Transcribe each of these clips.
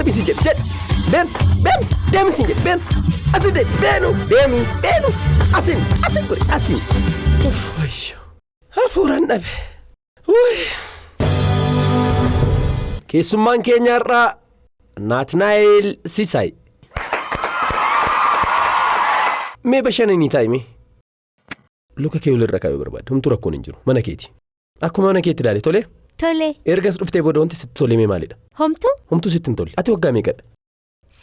Deemi siin jedhe jedhe. Deemi deemi deemi siin jedhe deemi. Asin deemi deemu deemi deemu asin asin godhe asin. Uff wayyo. Hafuuraan dhabe. Uy. Keessummaan keenya har'aa Naatnaa'el Sisaay. Mee bashannanii taa'i mee. Luka kee walirra kaa'uu barbaadde homtuu rakkoon hin jiru mana keeti. Akkuma mana keetti ilaali tolee. Tole. Ergas dhuftee booda wanti sitti tole mee maalidha? Homtuu? Homtuu sitti hin tolle. Ati waggaa meeqadha?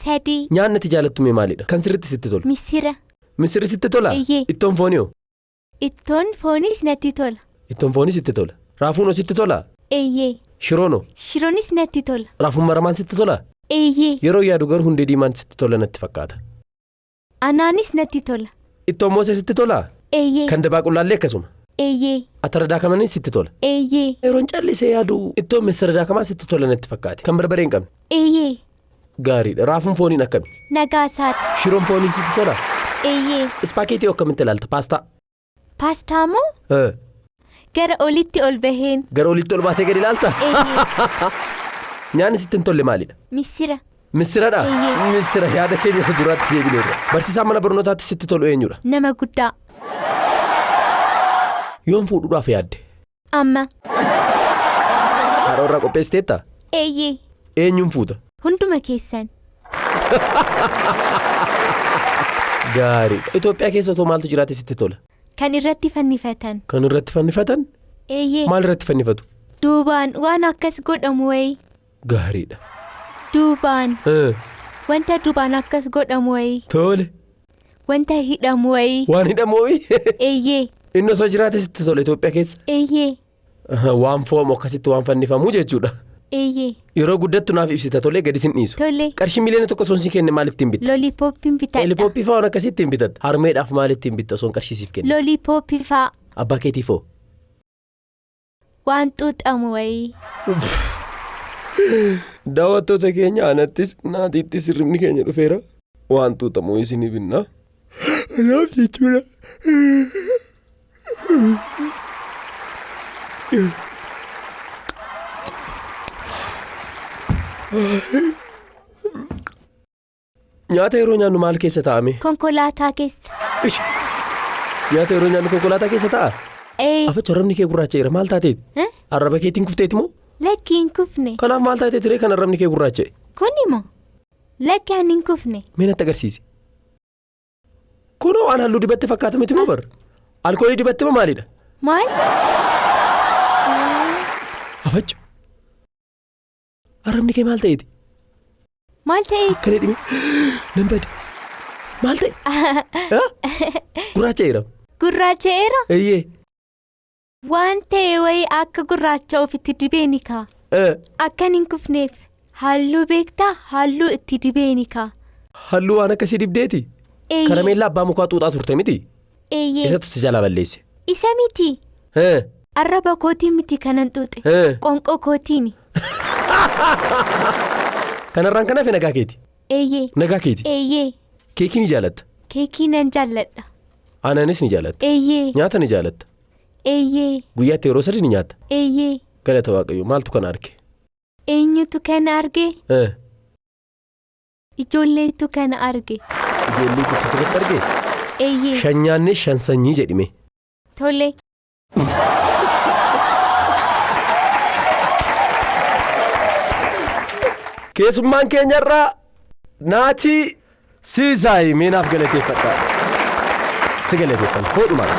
3. Nyaanni ati jaalattu mee maalidha? Kan sirriitti sitti tolu. Misira. Misirri sitti tola? Eeyyee. Ittoon foonii hoo? Ittoon fooniis natti tola. Ittoon foonii sitti tola. Raafuun hoo sitti tola? Eeyyee. Shiroon hoo? Shiroonis natti tola. Raafuun maramaan sitti tola? Eeyyee. Yeroo yaadu garuu hundee diimaan sitti tola natti fakkaata. Anaanis natti tola. Ittoon moosee sitti tola? Eeyyee. Kan dabaaqullaallee akkasuma. Eeyyee. Atara daakamaniis sitti tola. Eeyyee. Yeroon callisee yaadu ittoon missira daakamaa sitti tola natti fakkaate. Kan barbaree hin qabne. Eeyyee. Gaariidha. Raafuun fooniin akkami? Nagaa isaati. Shiroon fooniin sitti tola? Eeyyee. Ispaakeetii akkamitti ilaalta? Paastaa? Paastaa moo? Gara olitti ol baheen. Gara olitti ol baatee gadi ilaalta? Eeyyee. Nyaanni sitti hin tolle maalidha? Missira. Missiradha? Eeyyee. Missira yaada keenya isa duraatti deebineerra. Barsiisaan mana barnootaatti sitti tolu eenyudha? Nama guddaa. Yoom fuudhuudhaaf yaadde? Amma. Haadha warraa qopheessiteettaa? Eeyyee. Eenyuun fuuta? Hunduma keessan. Gaariidha. Itoophiyaa keessa otoo maaltu jiraate sitti tola? Kan irratti fannifatan. Kan irratti fannifatan? Eeyyee. Maal irratti fannifatu? Duubaan waan akkas godhamu wayii. Gaariidha. Duubaan. Wanta duubaan akkas godhamu wayii. Tole. Wanta hidhamu wayii. Waan hidhamu wayii? Eeyyee. Inni osoo jiraate sitti tola Itoophiyaa keessa? Eeyyee. Waan foo'amu akkasitti waan fannifamu jechuudha. Eeyyee. Yeroo guddattu naaf ibsita tolee gadi sin dhiisu. Tole. Qarshii miliyoona 1 osoo sin kenne maal ittiin bitta? Loolipooppiin bitadha. Loolipooppii fa'aa waan akkasii ittiin bitatta. Harmeedhaaf maal ittiin bitta osoo qarshii siif kenne? Loolipooppii fa'aa. Abbaa keetiif hoo? Waan xuuxamu wayii. Daawwattoota keenya anattis naatiittis hirribni keenya dhufeera. Waan xuuxamu isinii binna. Anaaf jechuudha. Nyaata yeroo nyaannu maal keessa taa'ame? Konkolaataa keessa. Nyaata yeroo nyaannu konkolaataa keessa taa'a? Ee. Afachu arrabni kee gurraacha'eera maal taateeti? Eh? Arraba keetiin kufteeti moo? Lakki hin kufne. Kanaaf maal taateeti ree kan arrabni kee gurraacha'e? Kun immoo lakki ani hin kufne. Mee natti agarsiisi. Kunoo waan halluu dibatte fakkaata miti moo bar? Alkoolii dibatte moo maalidha? Maal? Afachu. Arrabni kee maal ta'eeti? Maal ta'e? Akkana dhime. Nan bade. Maal ta'e? Gurraacha'eera. Gurraacha'eera? Eeyyee. Waan ta'e wayii akka gurraacha ofitti dibeeni kaa. Akkan hin kufneef halluu beektaa halluu itti dibeeni kaa. Halluu waan akkasii dibdeeti? Eeyyee. Karameellaa abbaa mukaa xuuxaa turte miti? Eeyyee. Isatu si jalaa balleesse. Isa miti. Arraba kootiin miti kanan xuuxe. Qoonqoo kootiini. Kanarraan kan hafe nagaa keeti. Eeyyee. Nagaa keeti. Eeyyee. Keekii ni jaalatta. Keekii nan jaalladha. Aananis ni jaalatta. Eeyyee. Nyaata ni jaalatta. Eeyyee. Guyyaatti yeroo 3 ni nyaatta. Eeyyee. Galata Waaqayyoo maaltu kana arge? Eenyutu kana arge? Ijoolleetu kana arge. Ijoollee kutu sirriitti arge? Eeyyee. Shan nyaannee shan sanyii jedhime. Tole. Keessummaan keenyarraa Naatii Siisaay mee naaf galateeffadhaa. Si galateeffanna hoodhumaan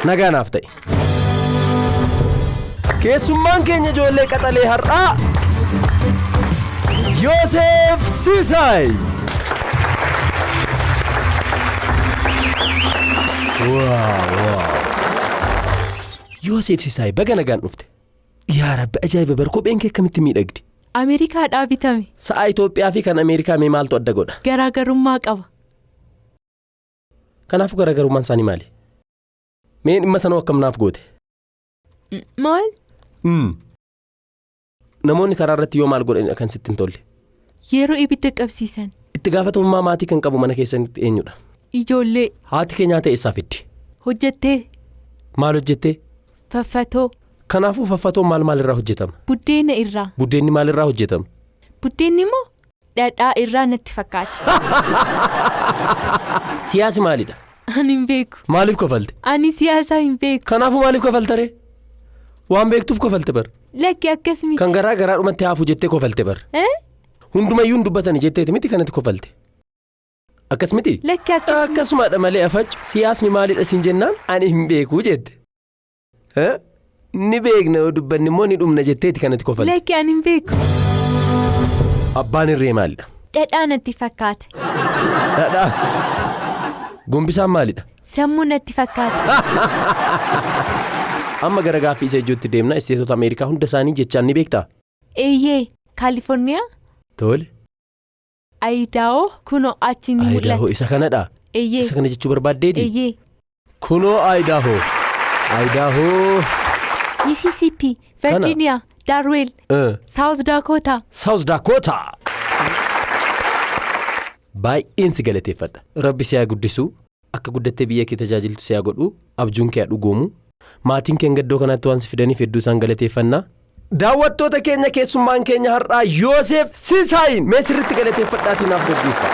nagaa naaf ta'e. Keessummaan keenya ijoollee qaxalee har'aa Yooseef Siisaay. Waaw waaw. Yooseef Siisaay baga nagaan dhufte. Yaa Rabbi ajaa'iba bar kopheen kee akkamitti miidhagdi. Ameerikaadhaa bitame. Sa'a Itoophiyaa fi kan Ameerikaa mee maaltu adda godha? Garaagarummaa qaba. Kanaafuu garaagarummaan isaanii maali? Mee dhimma sanoo akkam naaf goote? Maal? Namoonni karaa irratti yoo maal godhanidha kan sitti hin tolle? Yeroo ibidda qabsiisan. Itti gaafatamummaa maatii kan qabu mana keessanitti eenyudha? Ijoollee. Haati kee nyaata eessaa fiddi? Hojjettee. Maal hojjettee? Faffatoo. Kanaafuu faffatoon maal maal irraa hojjetama? Buddeena irraa. Buddeenni maal irraa hojjetama? Buddeenni immoo Dhadhaa irraa natti fakkaata. Siyaasi maalidha? Ani hin beeku. Maaliif kofalte? Ani siyaasa hin beeku. Kanaafuu maaliif kofalte ree? Waan beektuuf kofalte bar. Lakki akkas miti. Kan garaa garaadhumatti hafu jettee kofalte bar. Eh? Hundumayyuu hin dubbatani jetteeti miti kanatti kofalte. Akkas miti? Lakki akkas miti. Akkasumadha malee afachu siyaasni maalidha siin jennaan ani hin beeku jette. Eh? Ni beekna yoo dubbanni immoo ni dhumna jetteeti kanatti kofalte. Lakki ani hin beeku. Abbaan irree maalidha? Dhadhaa natti fakkaata. Dhadhaa. Gombisaan maalidha? Sammuu natti fakkaata. Amma gara gaaffii isa ijootti deemna. Isteetota Ameerikaa hunda isaanii jechaan ni beektaa? Eeyyee. Kaalifoorniyaa. Tole. Ayidaa'oo kunoo achi ni Ayidaahoo mul'ata. isa kanadha. Eeyyee. Isa kana jechuu barbaaddeeti? Eeyyee. Kunoo Ayidaahoo. Ayidaahoo. Mississippi, Virginia, Darwell, South Dakota. South Dakota. Baay'een si galateeffadha. Rabbi si haa guddisuu. Akka guddattee biyya kee tajaajiltu si haa godhu. Abjuun kee haa dhugoomu. Maatiin kee gaddoo kanatti waan si fidaniif hedduu isaan galateeffannaa. Daawwattoota keenya keessummaan keenya har'aa Yoosef Sisaayin mee sirriitti galateeffadhaatii naaf gaggeessa.